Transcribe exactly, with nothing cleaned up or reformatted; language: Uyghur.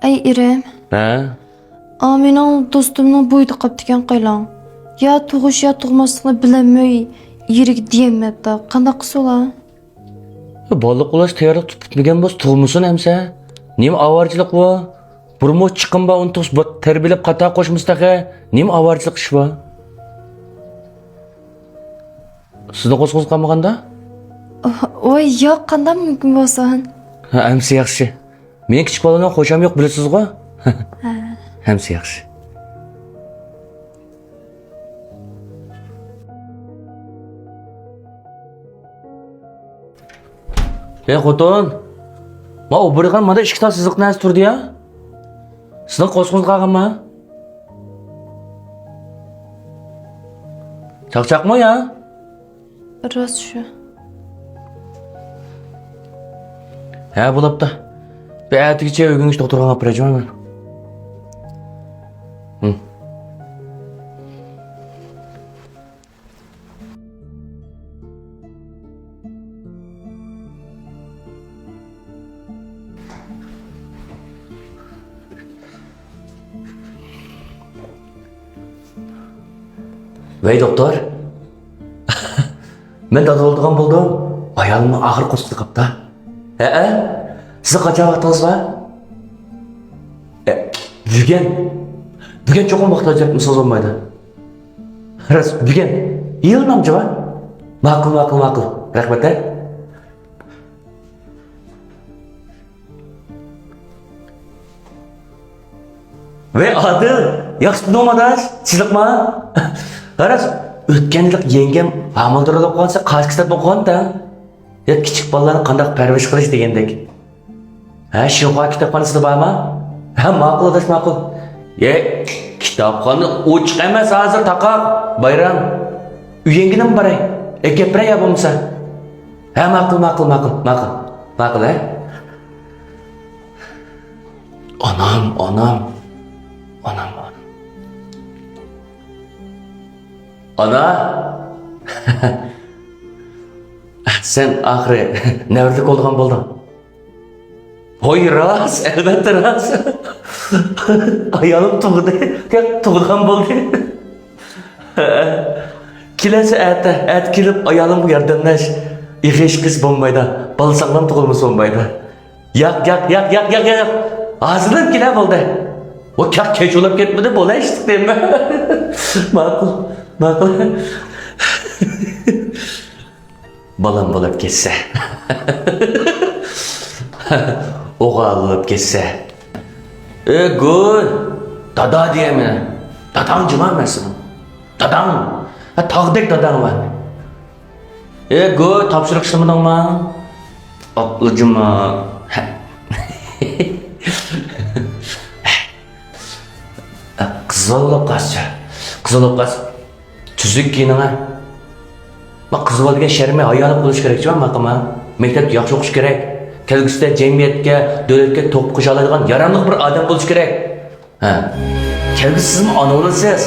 ئەي ئېرىم. ھە؟ ئا، مېنىڭ دوستۇمنىڭ بويىدا قاپتىكەن قايلاڭ. يا تۇغۇش يا تۇغماسلىقنى بىلەلمەي، ئېرىگە دېيەلمەپتۇ. قانداق قىلسا بولا؟ بالىلىق ئۇلاش تەييارلىق تۇتۇپ پۈتمىگەن بولسا تۇغمىسۇن ئەمسە. نېمە ئاۋارىچىلىق بۇ؟ بۇرۇنمۇ چىقىم بار، ئۇنى تۇغۇس-، بۇ تەربىيەلەپ قاتار قوشمىسا تېخى. نېمە ئاۋارىچىلىق ئىش بۇ؟ سىزنىڭ قورسىقىڭىز قانمىغاندا؟ ۋاي ياق، قانداق مۇمكىن بولسۇن؟ ھە، ئەمسە ياخشى. مېنىڭ كىچىك بالىلارنىڭ خۇشام يوق، بىلىسىزغۇ؟ ھە. ئەمسە ياخشى. ئەي خوتۇن، ما ئوبۇرغان مادا ئىككى تال سىزىق نەرسە تۇردى يا؟ سىزنىڭ قورسىقىڭىز قالغانما؟ چاقچاقمۇ يا؟ راست شۇ. ھە، بولاپتۇ. بىر ئەتىگىچە ئۆگىنىش دوختۇرخانىغا ئاپىراي جۇمۇ مەن. ھىم. ۋەي دوختۇر، مەن دادا بولىدىغان بولدۇم. ئايالىمنىڭ ئاخىرقى قورسىقى قاپتا. ھەئە؟ سىزنىڭ قاچان ۋاقتىڭىز بار؟ ئە، بۈگۈن. بۈگۈن چوقۇم ۋاقىت ئاجراتمىسىڭىز بولمايدۇ. راست، بۈگۈن. ھېلى نامچە بار. ماقۇل، ماقۇل، ماقۇل. رەھمەت، ھە؟ ۋەي ئادىل، ياخشى تۇردۇڭما ئاداش؟ سىزىقما؟ قاراش، ئۆتكەن يىلى يەڭگەم ھامىلىدار بولۇپ قالسا قايسى كىتابنى ئوقۇغانتىڭ؟ يا كىچىك بالىلارنى قانداق پەرۋىش قىلىش دېگەندەك. ھە، شىنخۇا كىتابخانىسىدا بارما؟ ھە، ماقۇل ئاداش، ماقۇل. يە، كىتابخانا ئوچۇق ئەمەس ھازىر، تاقاق، بايرام. ئۆيۈڭگىنىمۇ باراي. ئەكەپ بېرەي يا بولمىسا. ھە، ماقۇل، ماقۇل، ماقۇل، ماقۇل. ماقۇل، ھە؟ ئانام، ئانام. ئانام، ئانام. ئانا! سەن ئاخىرى نەۋرىلىك بولىدىغان بولدۇڭ. ھوي، راست، ئەلۋەتتە راست. ئايالىم تۇغدى. ياق، تۇغىدىغان بولدى. كېلەرسە ئەتە، ئەتە كېلىپ ئايالىمغا ياردەملەش. ئېغىر ئىش قىلسا بولمايدۇ. بالا ساغلام تۇغۇلمىسا بولمايدۇ. ياق، ياق، ياق. ھازىرلا كېلە بولدى. ئۇ كاق كەچ بولۇپ كەتمىدى، بولا ئىشلىق دەيمەن. ماقۇل، ماقۇل. بالام بولۇپ كەتسە. ئوغۇل بولۇپ كەتسە. ئە، گۇي، دادا دېيەمەن. داداڭ جۇما ئەمەسمۇ؟ داداڭ. ھە، تاغدەك داداڭ بار. ئە، گۇي، تاپشۇرۇق ئىشلىمىدىڭما؟ ئاپلا جۇما. قىز بالا بولۇپ قالسا. قىز بالا بولۇپ قالسا. تۈزۈك كىيىنىڭە. ما قىز بالا دېگەن شەرمى ھايالىق بولۇش كېرەك جۇما، ماقۇلما. مەكتەپتە ياخشى ئوقۇش كېرەك. كەلگۈسىدە جەمئىيەتكە، دۆلەتكە توپا قوشالايدىغان ياراملىق بىر ئادەم بولۇش كېرەك. ھە. كەلگۈسى سىزمۇ ئانا بولىسىز.